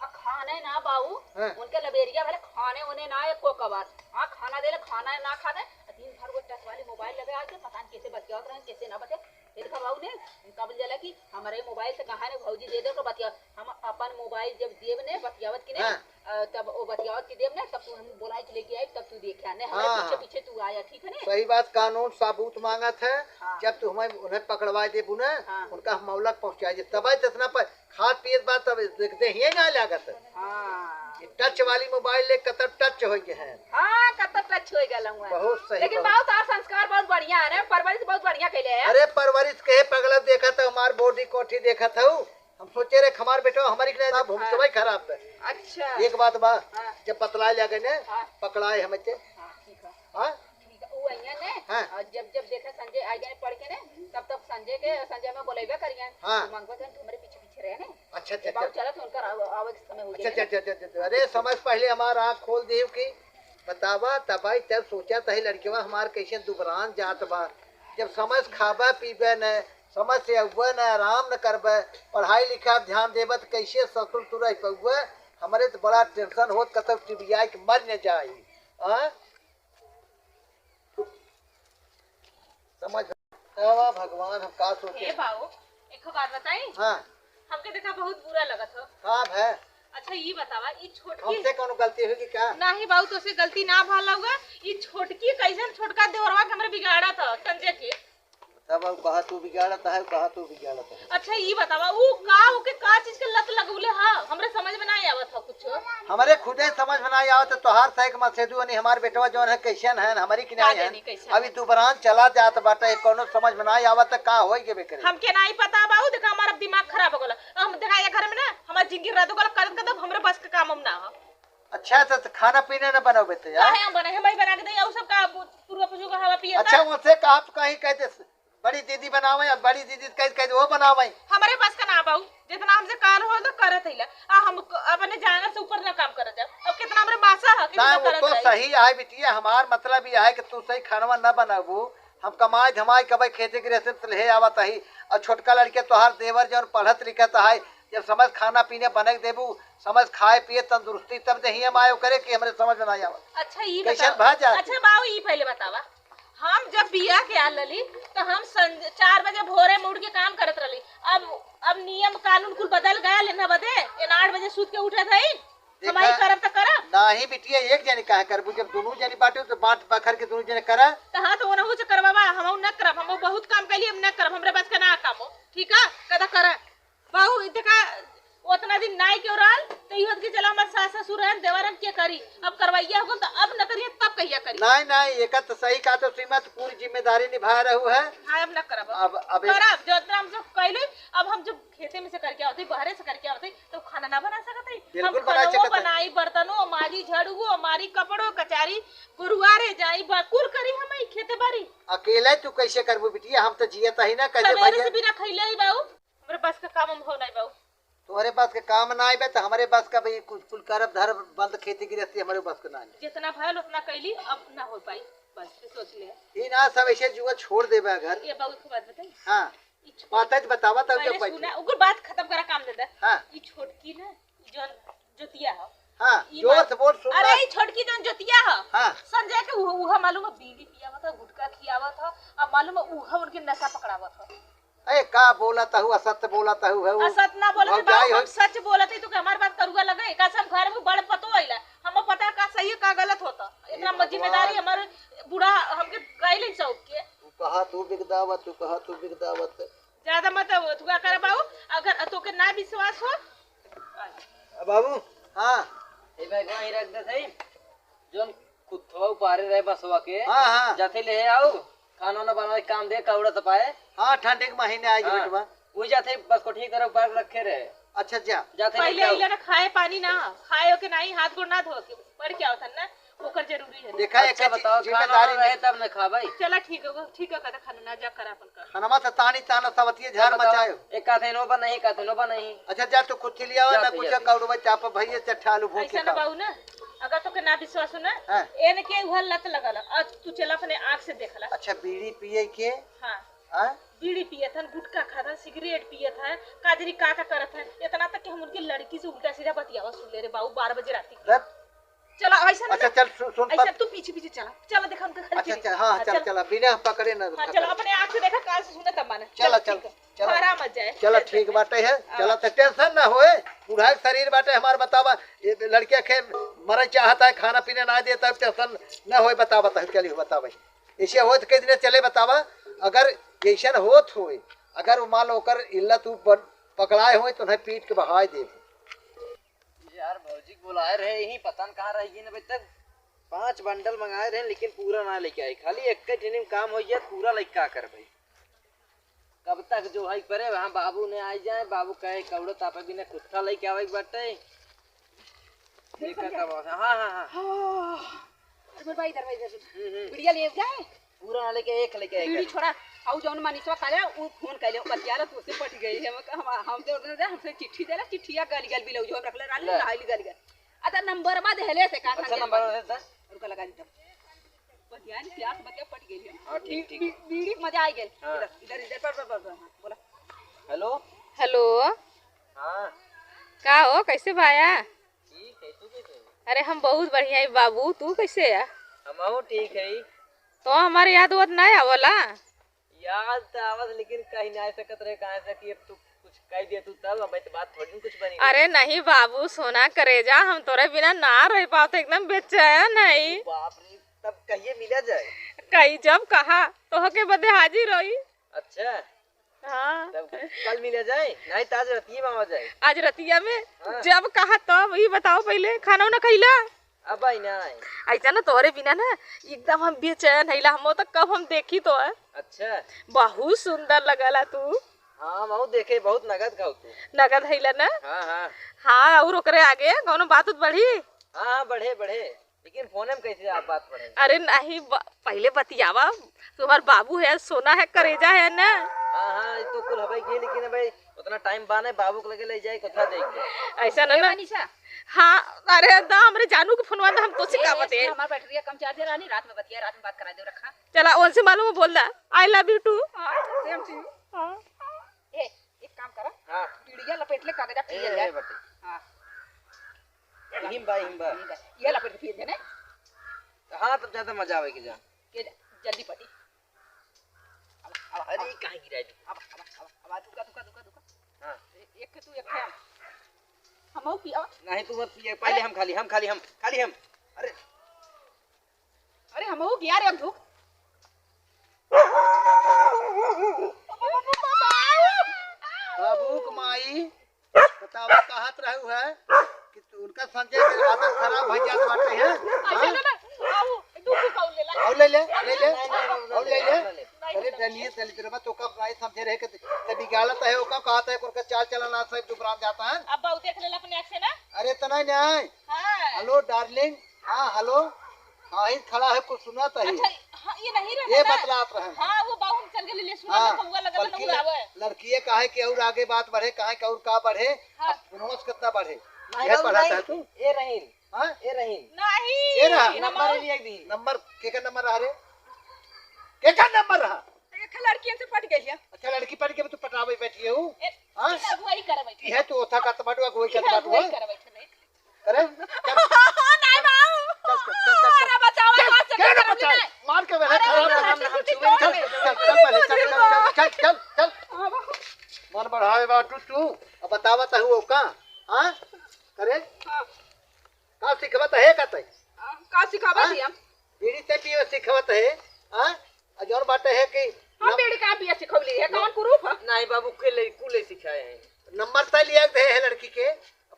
आ खाने ना बाबू, हाँ। उनके लबेरिया भले खाने उन्हें ना एको कबार। हाँ, खाना देले, खाना ना खाने, आ दिन भर वो टच वाली मोबाइल लगे आके, पता नहीं कैसे बतियावत रहे, कैसे ना बतिया। ये देखा बाबू ने, उनका बोल जाला कि हमारे मोबाइल से कहा ने भौजी दे दे तो बतिया। हम अपन मोबाइल जब देब ने, बतियावत की ने, हाँ। अ, तब वो बतियावत की देब ने, तब तू हम बोलाई के लेके आई, तब तू देखा ने, हमारे हाँ, पीछे हाँ। पीछे तू आया, ठीक है ने? सही बात, कानून सबूत मांगत है। हाँ। जब तू हमें उन्हें पकड़वा देबू ने, हाँ। उनका हम मौलक पहुंचा दे, तब आए तो इतना पर खात पियत बा तब देखते ही ना लागत है। हाँ। ये टच वाली मोबाइल ले कतर टच हो गए हैं। हाँ, कतर टच हो गया हुआ है। बहुत सही, लेकिन बहुत। बाबू तार संस्कार बहुत बढ़िया है रे, परवरिश बहुत बढ़िया कैले है। अरे परवरिश के पगला देखत है, हमार बॉडी कोठी देखत है। हम सोचे रे हमार बेटा हमारी के ना भूमिका हाँ। भाई खराब है। अच्छा। एक बात बा, हाँ। जब बतलाए लगे ने, हाँ। पकड़ाए हमें ते। हाँ, ठीक है। हाँ? ठीक है, उ अइहन ने, हाँ। और जब, जब देखा संजय आ गए पढ़ के ने, तब, तब संजय के, संजय में बोलेबे करिहन। हाँ। तो मंगवा जन तू हमारे पीछे, पीछे रहे ने। अच्छा, अच्छा, ये बाबू अच्छा। चलत है, उनकर आव-, आवे के समय हो अच्छा, गया। अच्छा, अच्छा, अच्छा, अच्छा। अरे, समझ पहले हमार आँख खोल दियो कि बतावा, तब आई, तब सोचा तही लड़कवा हमार कैसे दुबरान जात बा। जब समय से खाबे पीबे न, समय से अउबे न, आराम न करबे, पढ़ाई लिखाई ध्यान देबे, तो कैसे ससुर तू रह पउबे? हमरे तो बड़ा टेंशन होत, कतौ टिबियाई के मर न जाई। हाँ? समझ आवा भगवान, हम का सोचे। हे बाऊ, एक बात बताई? हाँ। हमके देखा बहुत बुरा लगत हो। का भय? अच्छा, ई बतावा, ई छोटकी हमसे कौनो गलती होगी का? नाही बाऊ, तोसे गलती ना भल होगा। ई छोटकी कैसन छोटका देवरवा के हमरे बिगाड़त ह, संजय के। तब अब कहा तू बिगाड़त है, कहा तू बिगाड़त है। अच्छा, ई बतावा, ऊ का, ओके का चीज के लत लगौले ह? हमरे समझ में ना आवत ह कुछ। हमरे खुदे समझ में ना आवत, तोहार सही के मत से दू, हमार बेटवा जौन है, कैसन है, हमारी की का नहीं है। जानी कैसन अभी है। दुबरान चला जात बाटे, कौनो समझ में ना आवत, का होई के बेकरे। हमके नहीं पता बाऊ, देखा जिनकी रातों का करत करत हमरे बस का काम हम ना हो। अच्छा, तो, तो खाना पीना ना बनावे तो यार। काहे हम बनाए? हम ही बना के देई, और सब का पु-, पुरवा पुरवा का हवा पिए अच्छा, था। उनसे कहा तो कहीं कह दे, बड़ी दीदी बनावे, अब बड़ी दीदी कह, कह दे वो बनावे। हमरे बस का ना बाऊ, जितना हमसे काल हो तो करत ही ला। आ हम क-, अपने जांगर से ऊपर ना काम करत जाओ। अब कितना हमरे मासा है, कितना ना, वो करत तो रही। सही है बिटिया, हमार मतलब ये है कि तू सही खानवा ना बनाबू, हम कमाई धमाई कबै खेती गृहस्थी में ले आवत ही, और छोटका लड़के तोहार देवर जौन पढ़त लिखत है, जब समझ खाना पीने बने के देबू, समझ खाए पिए तंदुरुस्ती तब देही हम आयो करे कि हमरे समझ में ना आवत। अच्छा, ई कैसन बतावा। भा जात? अच्छा बाऊ, ई पहले बतावा, हम जब बिया के आल लली तो हम संज-, चार बजे भोरे में उठ के काम करत रहली। अब, अब नियम कानून कुल बदल गया, लेना बदे एन आठ बजे सूत के उठत है। देखा, हमारी करब त करब। नाही बिटिया, एक जनी काहे करबू? जब दुनू जनी बाटे तो बांट बखर के दुनू जने करा। त हाँ, तो ओनहु से करवावा, हम न करब, हम बहुत काम कैली, हम न करब, हमरे बस का ना काम हो, ठीक है? कदा करा। बाऊ, ई देखा, ओतना दिन नाई के ओराल, त ई होत कि चला हमार सास ससुर रहन, देवर रहन, के करी? अब करवैया हो गन, त अब न करिए, तब कहिया करी? नाही, नाही, एका त सही कहा तो श्रीमत पूरी जिम्मेदारी निभा रहू है। हाँ, अब न करब। अब, अब एक करब, जो इतना हम सब कैली, अब हम जब खेते में से करके आवत हई, बहरे से करके आवत हई, तो खाना ना बना सकत हई? बिल्कुल हम बना खानवो सकत हई। बनाई, बर्तनो मारी, झाड़ुओ मारी, कपड़ो कचारी, गोरुआरे जाई, बकुर करी हम ई खेते बारी। अकेले तू कैसे करबू बिटिया? हम तो जियत ही ना, कैसे सवेरे भैया? से बिना खैले ही बाऊ, हमरे बस का काम हम हो नहीं बाऊ। तोहरे बस के काम ना आइबे तो हमरे बस का भाई कुल, कुल करब धरब बंद, खेती गृहस्थी हमरे बस के ना आइबे। जितना भयल उतना कैली, अब ना हो पाई, बस ये सोच ले। ई ना सब ऐसे जुआ छोड़ देबे अगर। ये बाबू को बात बताई। हाँ। ई छोड़ बात है तो बतावा तब पहले जब बैठ सुना, ओकर बात खत्म करा, काम धंधा। हाँ। ई छोटकी ना, ई जौन जोतिया हो। हाँ, ई जोर बात से बोल, सुन अरे, रहा। ई छोटकी जौन जोतिया हो। हाँ। संजय के उह, उह मालूम है, बीड़ी पियावत हो, गुटखा खियावत हो, अब मालूम है, उह उनके नशा पकड़ावत हो। ए, का बोलत हऊ, असत्य बोलत हऊ, है उ असत ना बोलत है भौजाई बाबू, हो। हम सच बोलत है, तो के हमार बात करुआ लगे, का से हम घर में बड़ पतो आइला, हम पता का सही है, का गलत होता। हे इतना म-, भगवान। जिम्मेदारी हमारे बूढ़ा हमके कैले सौंप के। तू कहा तू बिगदावा, तू कहा तू बिगदावत। ज्यादा मत वो, तू का कर बाबू, अगर तोके ना विश्वास हो। अब बाबू। हाँ। ए बैगवा ही रख दे सही। जौन कुत्थवा उपारे रहे बसवा के, हाँ, हाँ। जाते ले आओ, खाना वाना बनावे के काम दे, कौड़ा तपाए। हाँ, ठंडी के महीने आई हाँ। बेटवा। वही जाते बस कोठी की तरफ उपार रखे रहे। अच्छा, जा। जाते पहले लेके आओ। अइला ना, खाए पानी ना, खाए के नाही, हाथ गोड़ ना धो के, पढ़ के आवत हन ना, ओकर जरूरी है। देखा, अच्छा, एक बताओ, जिम्मेदारी खाना वाना रहे नहीं। तब न खाबै। चला, ठीक है, ठीक है, कहता खाना ना जा, करा अपन काम। खानवा से तानी ताना सवतिये झार बताओ, मचायो। एक काथेनो बा नहीं, काथेनो बा नहीं। अच्छा, जा तू कुछ लिया जा ना, तू कुछ जा तू। कौड़वा चाप भैया चट्ठा आलू भून के ऐसा ना खा। बाबू ना, अगर तोके ना विश्वास हो ना, हाँ। एनके उहल लत लगल, आज तू चला अपने आँख से देख ला। अच्छा, बीड़ी पिए के? हाँ। हाँ? बीड़ी पियत हन, गुटखा खात हन, सिगरेट पियत हन, काजरी का का करत हन, इतना तक कि हम उनके लड़की से उल्टा सीधा बतियावा सुन ले रे बाबू, बारह बजे राती के। तब? चला, ऐसा ना अच्छा, कर। चल, सु-, सुन, ऐसा पर तू पीछे पीछे चला, चला देखा उनका घर अच्छा, के। अच्छा, हाँ, हाँ, चल, चला। चला, बिना पकड़े ना हाँ, खतरा। चला, अपने आँख से देखा, कान से सुने तब माने। चला, चला, चल, ठीक है। चला। मारा मत जाए। चला, चल, ठीक चल। बाटे है। हाँ। चला, तो tension ना होए। बूढ़ा के शरीर बाटे हमार, बतावा, ये लड़किया खे मरे चाहता है, खाना पीने ना देता है, tension ना होए, बतावा, बतावा, चलिए, बतावा। ऐसे होत के दिन चले, बतावा, अगर ऐसन होत होए, अगर वो मान लो ओकर इल्लत उ बन-, पकड़ाए होए, तो उन्हें पीट के बहाए दे। यार, भौजी के बुलाए रहे, यहीं पता न कहाँ रह गई न अभी तक। पाँच बंडल मंगाए रहे, लेकिन पूरा ना लेके आई। खाली एक ही ठेनी में काम हो गया, पूरा लेके का कर भाई? कब तक जो है करे, वहाँ बाबू ने आ जाए, बाबू कहे, "कौड़ो तापे बिना कुत्ता लेके आवे के बाटे।" देखा कब, हाँ, हाँ, हाँ। हाँ। अरे, मोर भाई, इधर, भाई, इधर। हम्म, हम्म। बिड़िया ले जाए। पूरा ना लेके, एक लेके आए बीड़ी करे। छोड़ा, आउ जौन मनीषवा काले, उ फोन कैले, बतिया ला, तू से पट गई है, हम, हम, हम तो उधर जा, हमसे चिट्ठी देला, चिट्ठिया गल गल बिलौजो, हम रखले रहली, ले। नहाइली गल गल। अच्छा, नंबरवा देहले से, का अच्छा, नंबर दे दे। रुका, लगा दी तब। बतिया नहीं, प्यास बतिया पट गई है। हाँ, ठीक, बी-, ठीक। बी-, बीड़ी मजा आ गई। हाँ। इधर, इधर, इधर, पर, पर, पर, पर, हाँ, बोला। हेलो। हेलो। हाँ। का हो, कैसे बाया? ठीक है, तू कैसे हो? अरे, हम बहुत बढ़िया है बाबू, तू कैसे है? हमहू ठीक है। तो हमारे याद वाद ना आवला? याद तो आवत, लेकिन कहीं ना आ सकत रहे, कहाँ से कि अब तू कुछ कह दिया तू तब, अब तो बात थोड़ी कुछ बनी। अरे नहीं बाबू, सोना करेजा, हम तोरे बिना ना रह पावत, एकदम बेचैन है। बाप रे, तब कहिए मिला जाए? कहीं जब कहा, तोहके बदे हाजिर होई। अच्छा। हाँ। तब कल मिला जाए, नहीं तो आज रतिये में आवा जाए। आज रतिया में? हाँ। जब कहा तब। ई बताओ पहले, खाना उना खैला? अब आई ना आई। ऐसा ना, तोहरे बिना ना एकदम हम बेचैन हैला, हम तो कब हम देखी तो है। अच्छा। बहुत सुंदर लगला तू। हाँ, हम देखे, बहुत नगद खाऊ तू। नगद हइला ना? हाँ, हाँ। हाँ, और ओकरे आगे कौनो बात उत बढ़ी? हाँ, हाँ, बढ़े, बढ़े। लेकिन फोने में कैसे आप बात बढ़े? अरे नहीं, ब-, पहले बतियावा। तुम्हार बाबू है, सोना है, करेजा है ना? हाँ, हाँ, ये तो कुल हवाई की, लेकिन भाई, उतना टाइम बाने, बाबू के लगे ले जाए, कथा देख ले। ऐसा ना, ए ना। मनीषा। हाँ, अरे दा, हमरे जानू के फोनवा दा, हम तो ए, सिखावत ए, है। हमार बैटरिया कम चार्ज है रानी, रात में बतिया, रात में बात करा दे, रखा। चला, उनसे मालूम है, बोल दा, "I love you too।" हाँ, same to you। हाँ। ए, एक काम करा, हाँ। बीड़िया लपेट ले, कागजा ए, पी ले। ए, बटे। हाँ। हिम बा, हिम बा। हिम बा। ये लपेट के पी ले ने। हाँ, तब ज्यादा मजा आवे के जा। के जा, जल्दी पटी। अब, अब, अरे, अब। कहाँ गिराई दी? अब, अब, अब, अब, दुका, दुका, दुका, दुका। हाँ। ए-, एक के तू, एक के हम। हमहू पिया। नहीं, तू मत पिए, पहले हम खा ली, हम खा ली, हम खा ली, हम। अरे। अरे, हमहू गिया रे, अब धूप। बाबू के माई, बतावा, कहत रहू है कि तू उनका संजय के आदत खराब हो जात बाटे है? ऐसे हाँ? ना, ना, आओ, दू ठो और ले ला। और ले ले, ले ले, नहीं, नहीं, और ले ले। नहीं, अरे नहीं। डलिए, डलिए, तेरे में तो कब भाई समझे रहे कि ते बिगाड़त है, ओका कहत है, ओकर चाल चलन आज सब दुबरान जाता है। अब बाऊ देख लेला अपने आँख से ना। अरे इतना ही नहीं। हाँ। हेलो डार्लिंग, हाँ हेलो, हाँ ही खड़ा है, कुछ सुनत है। अच्छा, हाँ, ये नहीं रहता ये ना? बतलात रहे हैं। हाँ, वो बाऊ हम चल गए, ले सुना हाँ, ना, कौआ लगल बल्कि ना उड़ावे। लड़किए काहे कि और आगे बात बढ़े, काहे कि और का बढ़े, हाँ। अब फोनवा से कितना बढ़े, नहीं, यह और पढ़ा नहीं, था तू? ये रहीन। हाँ? ए रहीन। नहीं। ए रहा? नंबर नंबर। लिख दी। नंबर, के का नंबर रहा रे? के का नंबर रहा? एक लड़कियन से पट गई है। अच्छा, लड़की पट के तू पटावे बैठी है ऊ? ए, हाँ? अगुवाई करे बैठी है। यह तो ओथा का तमाटुआ, अगुवाई का यह तमाटुआ। अगुवाई करे बैठी है। करे? चल। नहीं बाबू। चल, चल, चल, चल, चल। अरे बचाओ, चल, हाथ से क्या ना पकड़ बचाओ? ले। मार के वह अरे खराब बचाओ, कर। हम, हम छुए नहीं। चल, चल, चल, चल, पहले, चल, चल, चल, चल, चल, चल। हाँ बाबू। मन बढ़ावे बा तू, तू। अब बतावा त हुओ का? हाँ? करे? हाँ। का सिखवत है का तई? आ, का सिखावत हाँ? ही हम? बीड़ी ते पियो सिखवत है, हाँ? आ जौन बाटे है कि हम नम- बीड़ी का पिया सिखौली है, कौन प्रूफ है? नहीं बाबू, कुले, कुले सिखाए हैं। नंबर तय लिया दे है लड़की के,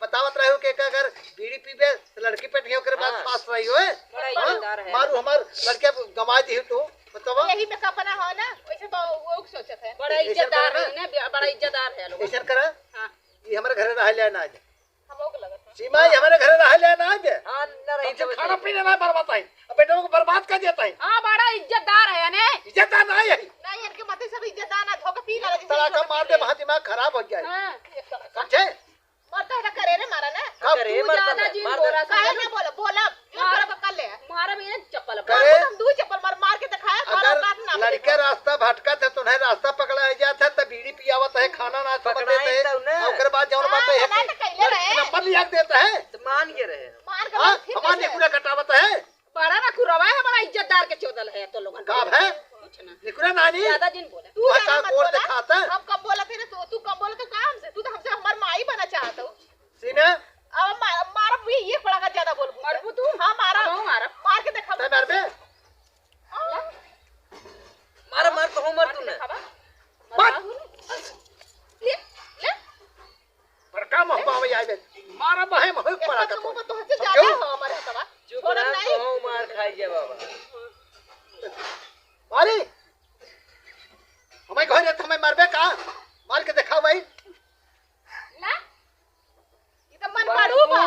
बतावत रहे हो कि अगर बीड़ी पीबे तो लड़की पटिया ओकरे बाद हाँ। पास रही हो, बड़ा हाँ? इज्जतदार है। मारू हमार लड़के गंवा दी तू, बतावा। यही में का बना हो ना, वैसे तो वो सोचत है। बड़ा ऐसे इज्जतदार करो ना। है ना, बड़ा इज्जतदार है लोग। ऐसा करा, हाँ। ये हमारे घरे रह ले ना आज। हमहू के लगत बा। सीमा, ये हमारे घरे रह ले ना आज। हाँ, ना रही हम तो खाना पीना ना बर्बाद आई। अब बेटवा को बर्बाद कर देता है। हाँ, बड़ा इज्जतदार है ने। इज्जतदार ना है। नहीं, इनके मते सब इज्जतदार ना, धोके पी ले, तलाका मार दे, वहाँ दिमाग खराब हो जाए। हाँ। समझे? मरता है तो करे रे, मारा ना। कब? करे, तू मरता ज्यादा ना, जिन मार दे। बोला, काहे समझे? ना बोला, बोला, जो हाँ। करे बकल ले। मारा भी एक चप्पल। करे। मार, हम दू चप्पल मार, मार के दिखाया, अगर खाना बात ना लड़का बोले। रास्ता भटकत है, तो उन्हें रास्ता पकड़ाया जाता है, तो बीड़ी पियावत है, खाना नाश्ता पकड़ाई देते हैं, तब ना। और ओकर बाद जौन हाँ, बात है मना कि तो कैले रहे। नंबर लिया के देता है। तो मान के रहे। मार के हाँ, फिर हमार कैसे? निकुरा कटावत है। बड़ा ना कुरवा है, बड़ा इज्जतदार के चोदल है तो लोगन का के। है? कुछ ना। निकुरा नानी? ज्यादा जिन बोला। तू वह ज्यादा का मत गोड़ बोला। दिखाता है? हम कम बोला थे ना, तू, तू कम बोला तो का हमसे? तू तो हमसे हमार माई बना चाहत हो। सीने? अब मार, मार भी ये पड़ा का ज्यादा बोल बोल। मरबू तू? हाँ, मारा। हम मारब। मार के देखा। तै मारबे? हाँ। मार, मार तो हूँ, मर मार तू के ना। दिखावा। मार। मार। ले, ले। पर का मोह पावे आवे। मारा बहे मोह एक पड़ा बात का तो। मुंह में तो हंसे समझो? ज्यादा हो हमारे हथवा। चुप छोड़ा रह, नहीं। तो हूँ मार खाई जा बाबा। मारी। हमें कहे रे, हमें मारबे का? मार के देखा भाई। ला। ई त मन बाबू। पाड़ू बा।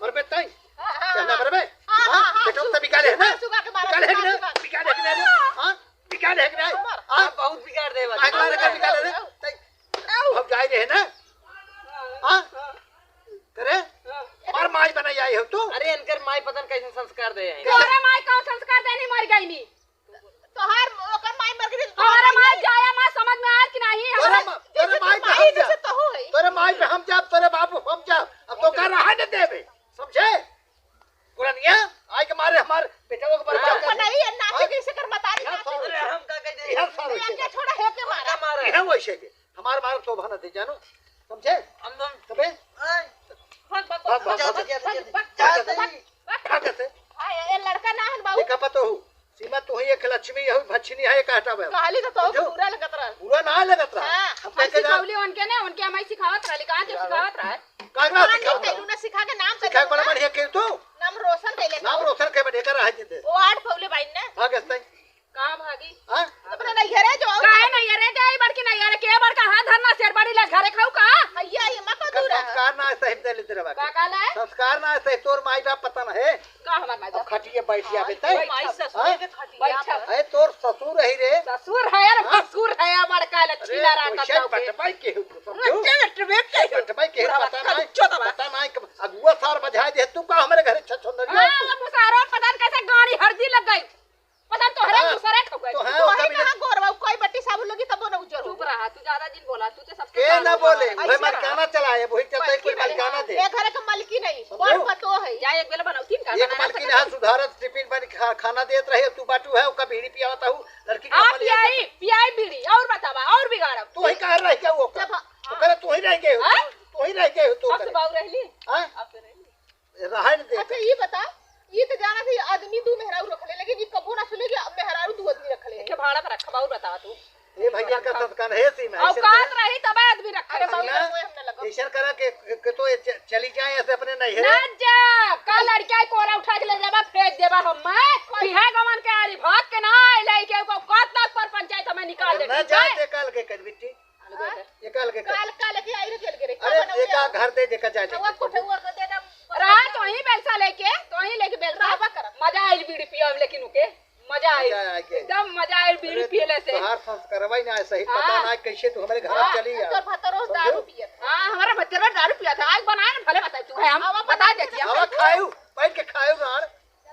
मरबे तई? हाँ, हाँ, कहना हाँ। मरबे? हाँ, हाँ, हाँ, हाँ, बेटा, सु-, तब बिगाड़े है ना? सुगा के मारा, बिगाड़े है कि सुगा, नहीं? सुगा। बिगाड़े है कि नहीं? हाँ। हाँ? बिगाड़े है कि नहीं? मार। हाँ? बहुत बिगाड़ दे बा। काहे के मारे का बिगाड़े रे? तई, अब जाए रहे ना? हाँ? करे? मार माई बनाई आई हो तू? अरे, इनकर माई पता न कैसे संस्कार दे हैं। तोरे माई कौन संस्कार देनी, मर गई नी? तोहार, ओकर माई मर गई, तोहार हमारे माई माई। जाया माँ समझ में आयल कि नहीं? तोरे हमारे मा-, तोरे जैसे माई पे माई हम जैसे जा। तोहू है। तोरे माई पे हम जा, तोरे बाप पे हम जा। अब तो का रहा न देबे, समझे? पुरनिया, आई के मारे हमार बेटा लोग बर्बाद हाँ। कर दे। नहीं, ये नाचे हाँ? कैसे कर मतारी यहाँ नाचे। सारे अरे, हम का कह दे? यहाँ सारे ये से। क्या छोड़ा है के मारा? हम का मारा? यहाँ वैसे के। हमार मारब शोभा न दे, जानो? समझे? हम, हम तबे? आय। भाग, भाग, भाग, भाग, भाग, जा, भाग, जा, जा, भाग, जा, भाग, जा, भाग, जा। भाग। भाग कैसे? आ, ये, ये लड़का ना हन बाबू। देखा पतो हो, सीमा तू ही एक लक्ष्मी, यही भक्षिणी है, एक हटावे। कहली तो तो समझो? बुरा लगत रहा। बुरा ना लगत रहा। हाँ। हम हम कह के जा सिखौली उनके ने, उनके हमारी सिखावत रहली, कहाँ के सिखावत रहा है? का ना मान सिखावत नहीं, रहा? तू ना सिखा के नाम सिखा के कर बड़ा ना। बढ़िया के तू। नाम रोशन कैले नाम तो। रोशन के बढ़िया कर रहा है जिंदे। वो आठ फौले बाइन ना। भाग ऐसे। कहाँ भागी? हाँ? अपने नैहरे जो। काहे नैहरे जाई, बड़की नैहरे के का कहला है? संस्कार ना है, तोर माई बाप पता ना है। का हमार माई अब बाप? खटिए बैठ जाबे तै। माई ससुर हाँ? के खटिया बैठा। पर। अरे तोर ससुर रही रे। ससुर है यार, हाँ? भसुर है, बड़का अरे लच्छीला राखत कैसे हौ के। बटवाई के हो तू, समझो? बटवाई के हो, पूरा पता बटका नहीं, चोदवा। पता नहीं कब अगुआ सार बजाए दे, तू का हमरे घरे छछोंदरिया हाँ, तू? अब सारा पता नहीं कैसे गाड़ी हरदी लग गई। पता नहीं तोहरे हाँ, दूसरे ठोक गई। तो हाँ, तोहरे ओकर बिना कहाँ गोरवा, कोई बट्टी साबुन लगी तबो न उज्जर हो। चुप रहा, तू ज्यादा जिन बोला, तू तो सबसे के ना ज्यादा बोले, बोला। वही ऐसे मलिकाना चलाए, वही चलते ऐसे कुल करे। मलिकाना दे। ए घरे के मलकिन नहीं, समझो? बड़ पतो है। जा एक बेला बनाओ, तीन का एक बनाना मलकिन पड़ेगा। है, सुधारत टिफिन बन खा-, खाना देत रहे, तू बाटू है, ओका बीड़ी पियावत हूँ, लड़की का आप मलिया पियाई, पियाई बीड़ी, और बतावा, और बिगाड़ब। तू ही कहाँ रह गया वो का? जब हाँ। ओकरे तू ही रह गए हो, हाँ? तू, तू ही रह गए हो, तू अब करे। तो बाऊ रहली। हाँ? अब तो रहली। रहे न दे। अच्छा, ई बता, ई त जाना थी, आदमी दू मेहरारू रखले, लेकिन ई कबो ना सुने कि मेहरारू दू आदमी रखले। के भाड़ा पर रखबा, और बतावा तू। ए भैया का संस्कार है सीमा, ऐसे औकात करा। रही तब आदमी रखले। अरे बाबू, ना, कोई हम ना लगब। ऐसे करा के, के, के तो ये च-, चली जाए ऐसे अपने नैहरे। ना जा, का लड़का कोरा उठा के ले जाबा, फेंक देबा हम मैं। कोई बिहा गवन के आरी भाग के ना आइले, के को कत तक पर पंचायत हमें निकाल दे, ना ठीक है? जाते काल के कर बिट्टी। अलगे हाँ? कर। ये काल के कर। काल, काल के आई रे, चल के रे। अरे, का बनाऊ एका यार? घर दे, जेका जाए, हवा लेके। कोठे, हुआ को दे दम। रहा तो ही बेलसा लेके, तो ही लेके बेलसा। रहबा करब। मजा आई बीड़ी पिया में, लेकिन उके मजा आई। मजा आ गया। एकदम मजा आई बीड़ी अरे, पियले से। तोहार संस्कारवा ही ना है सही, हाँ। पता ना कैसे तू हमारे घर हाँ। चली आ। तोर भतरो समझो? दारू पियत। हाँ, हमारा भतरो दारू पिया था। आज बनाए ना, भले बताए तू है, हम अब बता देती है। अब खायू, बैठ के खायू गाड़,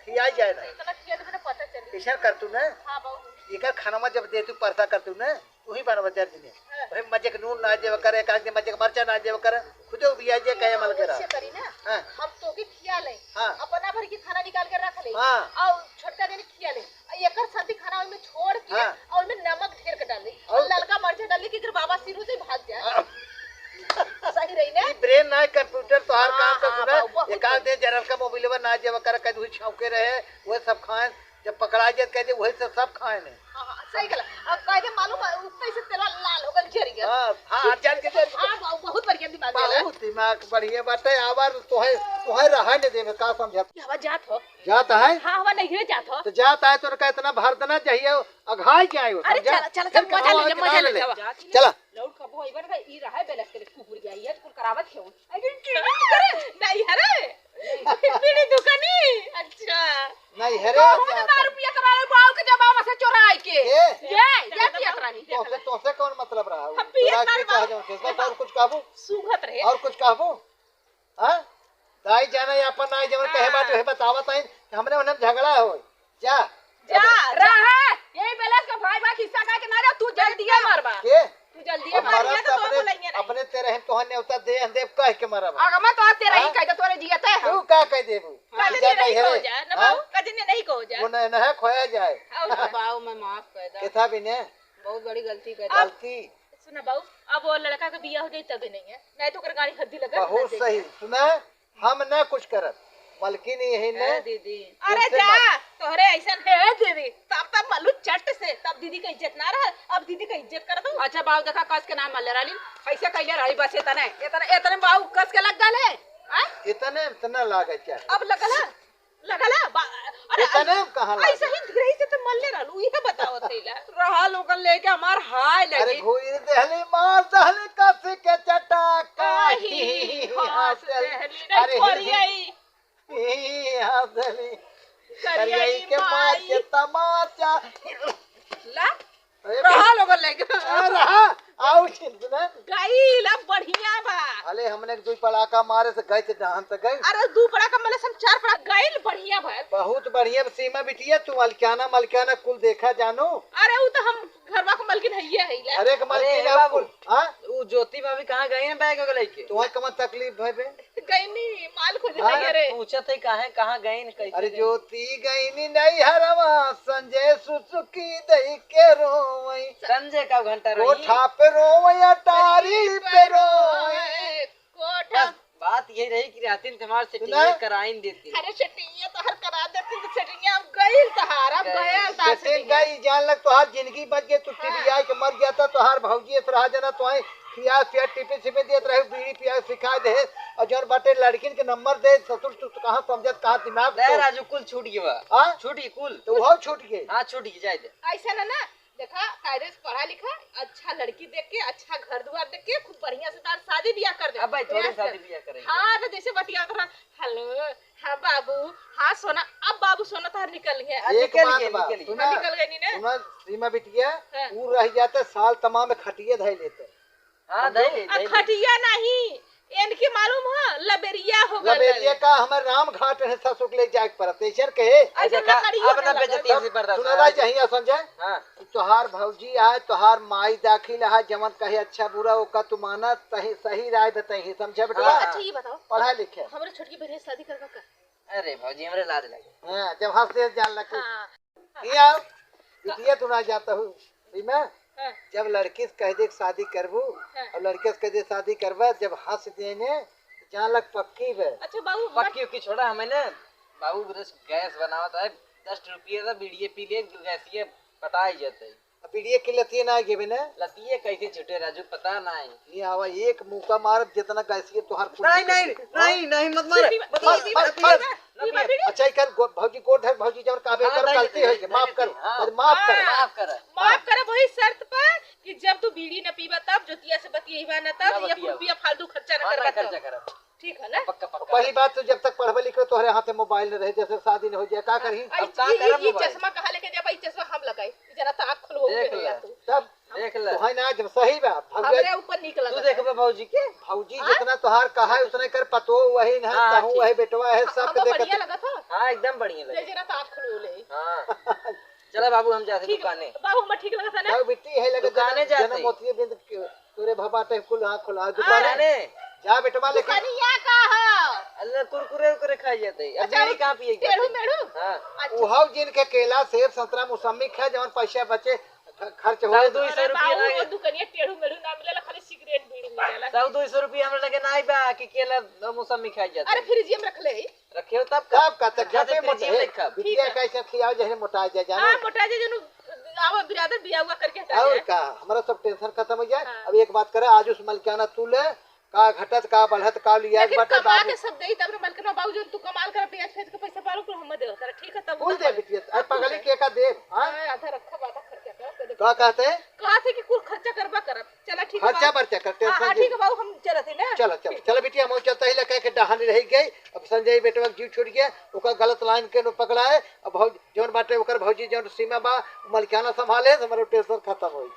खियाई जाए ना। इतना खिया देबे ना, पता चली। ऐसा कर तू ना, हाँ, बाबू। एकर खाना जब दे तू परसा कर तू ना, तू ही बनवा दे दिने। हाँ। भाई मजे के नून ना देवे करे, काहे के मजे के मरचा ना देवे करे, खुदे उबिया जे कहे मल के रहा। ऐसे करी ना, हाँ। हम तोके खिया ले, हाँ। अपना भर के खाना निकाल के रख ले, हाँ। और छोटका देने खिया ले, और एकर साथी खाना ओइमे छोड़ के, हाँ। और ओइमे नमक ढेर के डाल दे, और और ललका मरचा डाल दे कि एकर बाबा सिरू से भाग जाए। हाँ। सही रही ना? ई brain ना है, computer तोहार हाँ, काम कर हाँ, सुना, बाबू, बहुत एकाध बढ़िया। दे जरल का मोबिलवा ना देवे करे, कहीं छौके रहे, वो सब खाएं। जब पकड़ा जाए, कह दे, "वही से सब खाए ने।" हाँ, हाँ, सही कहला। अब कह दे, मालूम है, उत्ते से तेरा लाल हो गल, जर गया। हाँ, हाँ, जर के, जर के। हाँ, बाबू, बहुत बढ़िया दिमाग देला। बहुत दिमाग बढ़िया बाटे। आवर तोहे, तोहे रहे ने देवे, का समझत? कि हवा जात हो? जात है? हाँ, हवा नहीं है, जात हो। तो जात है, तो उनका इतना भर देना चाहिए, अघाई जाए वो, अरे, समझा? चला, चला, फिर चला, मजा कहाँ ले ले, आवे मजा के ले नाम ले। ले। चला। लौट कबो अइबन का, ई रहे बेलस के कुकुर गया, ये कुल करावत क्यों? अरे, नहीं, अरे। बीड़ी दुकानी? अच्छा। नहीं, अरे, तो हम तो दारू पिया करावे बाऊ के जब बाबा से चोराई के। ए? ये, ये पियत रहनी। तोसे, तोसे कौन मतलब रहा? हम पियत चोराई ना के बाबू। कहा जाओ, किसका और कुछ कहबू? सूंघत रहे। और कुछ कहबू? हाँ? दाई जाना या अपन नाई जवन कहे बात हाँ। वही बतावत आइन, हमने उन्हें झगड़ा होई। जा। जा, अब जा। रहा, यही बेलस का भाई भाई हिस्सा का के ना रहा, तू जल्दी है मरबा। के? तू जल्दी है अब मरबा। मरब ये तो तो तोर अपने, बोलेंगे नहीं। अपने तेरे हम तोहन नेवता दे, हम देव कह के मरब। अगर मैं तो तेरे ही हाँ? कह दे, तोरे जियते हैं। तू का कह देबू? हाँ। कजने जा नहीं नहीं को है। जा, ना हाँ? बाबू, कजने नहीं को जा। वो नहीं, नहीं खोया जाए। और हाँ, बाबू, मैं माफ कर दा। किथा भी ने? बहुत बड़ी गलती कर दी। गलती। सुना बाबू, अब वो लड़का के बियाह हो जाई तबे नहीं है, नहीं तो ओकर गाड़ी हद्दी लगा बहुत सही। सुना, हम ना कुछ करब, मलकिन यही ने ए दीदी। अरे उनसे जा, मत। तोहरे ऐसन है दीदी, तब तब मलू चट से, तब दीदी का इज्जत ना रहा, अब दीदी का इज्जत कर दो। अच्छा बाबू देखा, कस के नाम मल्ले रहली, ऐसे कैले रही बस इतने, इतने, इतने बाबू कस के लग गले, हैं? इतने, इतना लागे क्या? अब लगला? लगला बा-, अरे, इतने में कहाँ लागे? ऐसे ही धीरे से तो मल्ले रहलू, इहे बताओ थैला। रहा लोगन लेके हमार हाय अरे लगी। घूर दहली, मार दहली, कस के चटा, काही काही हंस हंस दहली। दहली, अरे, नहीं, ही, ही, ही, हंस दहली। करियाई करियाई के मार माई। के तमाचा। ला, अरे रहा लोगन लेके। आ, रहा। आउ सुन, सुना। गइल, अब बढ़िया बा। अले हमने एक दुई पड़ाका मारे से गई थे, जहान तक गई। अरे दू पड़ाका मले से हम चार पड़ाका गइल, बढ़िया भइल। बहुत बढ़िया सीमा बिटिया, तू मलकियाना, मलकियाना कुल देखा जानो। अरे उ तो हम घरवा के मलकिन हइये हइला। अरे एक मलकिन अरे है बाबू, कुल। हाँ? उ ज्योति भाभी कहाँ गई हैं बैग वैग लेके? तुम्हें कमन तकलीफ भय बे? गईनी, माल खोजे हाँ? नहीं, अरे। पूछत है काहे, कहाँ गईन, कैसे अरे गईन? ज्योति गईनी नैहरवा, संजय सुसुकी दई के रोवई। संजय का घंटा रही? कोठा पे रोवई, अटारी पे रोवई। कोठा। बस, बात यही रही कि रहतिन तो हमार सुना? सेटिंग कराइन देती। अरे सेटिंग तो हर करा देती तो सेटिंग अब गई तहार, अब गई। गया तहार सेटिंग सेटिंग। गई, जान लग तोहार जिंदगी बच गई, तू हाँ। टीवी आई के मर जाता, तोहार भौजी ऐसे रहा जना, तोहे खिया पिया टिफिन सिफिन देत रहे, बीड़ी पिया सिखा दे, और जौन बाटे लड़किन के नंबर दे, ससुर तू, तू कहाँ समझत, कहाँ दिमाग रे तो? राजू, कुल छूट गया। हाँ? छूट गई कुल। तो वो छूट गई। हाँ, छूट गई, जाए दे। ऐसे ना, ना, देखा, कायदे से पढ़ा लिखा, अच्छा लड़की देख के, अच्छा घर दुआर देख के, खूब बढ़िया से तार शादी बियाह कर दे। अब भाई, थोड़े शादी बियाह करेंगे। हाँ, तो जैसे बतियात रहा, "हेलो, हाँ बाबू, हाँ सोना।" अब बाबू सोना तार निकल गया। हाँ, एक निकल बात गए, बा, निकल गए। सुना, हाँ, निकल गए नी ने। सुना, सीमा बिटिया, हाँ। ऊ रह जाते साल तमाम खटिए धइ लेते। हाँ, समझो? धइ ले, अब धइ ले। खटिया नहीं, इनके मालूम है, लबेरिया हो गल लबेरिया रहे। का हमर राम घाट है, ससुर के ले जाए के पड़त। ऐसे कहे। ऐसे देखा, लकड़िया अब ना ना बेइज्जती लगे। ऐसी बर्दाश्त सुना है। भाई, जहिया संजय, हाँ। तोहार भौजी आए, तोहार माई दाखिल है, जवन कहे अच्छा बुरा ओका तू माना, सही, सही राय बताई, समझे बेटवा? हाँ। अच्छा, ये बताओ, पढ़ा लिखे। हमरे छोटकी बहन से शादी करबा का? अरे भौजी, हमरे लाज लगे। हाँ, जब हंस दे जान लगे। हाँ। ये आओ, बिटिया तू ना जाता हूँ, सीमा, हाँ। जब लड़की से कह दे शादी करबू, हाँ। और लड़के से कह दे शादी करबा, जब हंस देने, जान लग पक्की बे। अच्छा बाबू, मत पक्की उक्की छोड़ा, हमें ना, बाबू बस गैस बनावत है, दस रुपये का बीड़िए पी ले, गैसिए पटाई जाते। अब बीड़िए की लतिए ना गेबे ना? लतिए कैसे छूटे राजू, पता नहीं। ये आवा, एक मुक्का मारब, जितना गैसिए तोहार कुल नहीं, निकल नहीं, जाए। नहीं, नहीं, मत मारे, सीधी मत मारे, बात, मत मारे, सीधी मत मारे। बात। ये बात नहीं। अच्छा, ई कर, गो-, भौजी गोड़ धर, भौजी जवन कहबे हाँ, कर, नहीं, गलती नहीं, होई, नहीं, माफ नहीं, करो, हाँ। अरे माफ करो। माफ करो। माफ करो, वही शर्त पर कि जब तू बीड़ी न पीबा तब, जोतिया से बतियेबा न तब, ना एक बतियाबा। रुपया फालतू खर्चा न हाँ, करबा ना खर्चा तब। करब। ठीक है ना? पक्का, पक्का। पहली बात तो जब तक पढ़बे लिखबे तोहरे हाथे मोबाइल न रहे, जैसे शादी न हो जाए, का करही? अब अब का ई, करब ई मोबाइल? चश्मा कहाँ लेके जाबा? ई चश्मा हम लगाई, ई जना तो आँख खुलवाओ देख ले। तू। तब देख ले। तो है ना, जब सही बा, भौजी हमरे ऊपर नीक तू लगत है। देखबे भौजी के? भौजी हाँ? जितना तोहार कहा है, उतने कर पतो वही ना, हाँ, कहूँ ठीक। वही बेटवा है, हम, सबके हमको देखत बढ़िया है। लगत है। हाँ, एकदम बढ़िया लगे। जैसे ना तो आँख खुलवा ले। हाँ। चला बाबू, हम जाते ठीक, दुकाने। बाबू, हम ठीक लगत है ना? जाओ बिट्टी, है लगे दुकाने जना, जाते। जना मोतिये बिंद के, तोरे भबाटे कुल हाँ खुला, हाँ। दुकाने। दुकाने। जा बेटवा, लेकिन दुकानिया का है? अल्लाह, कुरकुरे उरकुरे खाई जाते। अब अच्छा, बीड़ी कहाँ पिए टेढ़ू जाते? मेढ़ू? हाँ। अच्छा। उहाव जिनके केला, सेब, संतरा, मौसम्मी खाए, जवन पैसा बचे, ख-, खर्च हो। सौ दो सौ अरे रुपया बाबू, लागे। वो दुकनिया टेढ़ू मेढ़ू ना मिलेला, खाली सिगरेट बीड़ी मिलेला। सौ दो सौ रुपया हमरा लगे नाई बा कि केला मौसम्मी खाई जाता। अरे फ्रिज में रख ले। रखे हो तब का? तब का, तब जाते खाते फ्रिज में मोटे। रखब। बिटिया ठीक है। कैसे खियाओ जहने मोटा जाए, जाने? हाँ, मोटा जाए, जनु आवा बिरादर बियाह हुआ करके हटा और जाए। का, हमारा सब टेंशन खत्म हो जाए। हाँ। अब एक बात करे, आज उस मलिकाना तू ले, का घटत, का बढ़त, का लिया लेकिन बाटे कमा बाबू। के सब देई, तब रे मलकनवा बाबू, जौन तू कमाल कर, बेच फेंच के पैसा पालो, कुल हम देव, तेरा ठीक है, तब कुल उधर दे मत। बिटिया, अरे हाँ, कुल पगली दे। के का देब, हाँ? हाँ, आधा रखा, आधा खर्चा कर, कर दे। का कहते? कहा थे कि कुल खर्चा करबा करब। चला, ठीक है खर्चा बाबू। बर्चा कर, हाँ, टेंशन हाँ, दे। ठीक है बाबू, हम चलत ही ना। चलो, चलो, ठीक। चलो बिटिया, हम चलता ही लगा के डहानी रह गई। अब संजय बेटवा के जीव छूट गया, ओकर गलत लाइन के नो पकड़ा है। अब भौज-, जौन बाटे ओकर भौजी, जौन सीमा बा, मलिकाना संभाले, हमारे टेंशन खत्म होई।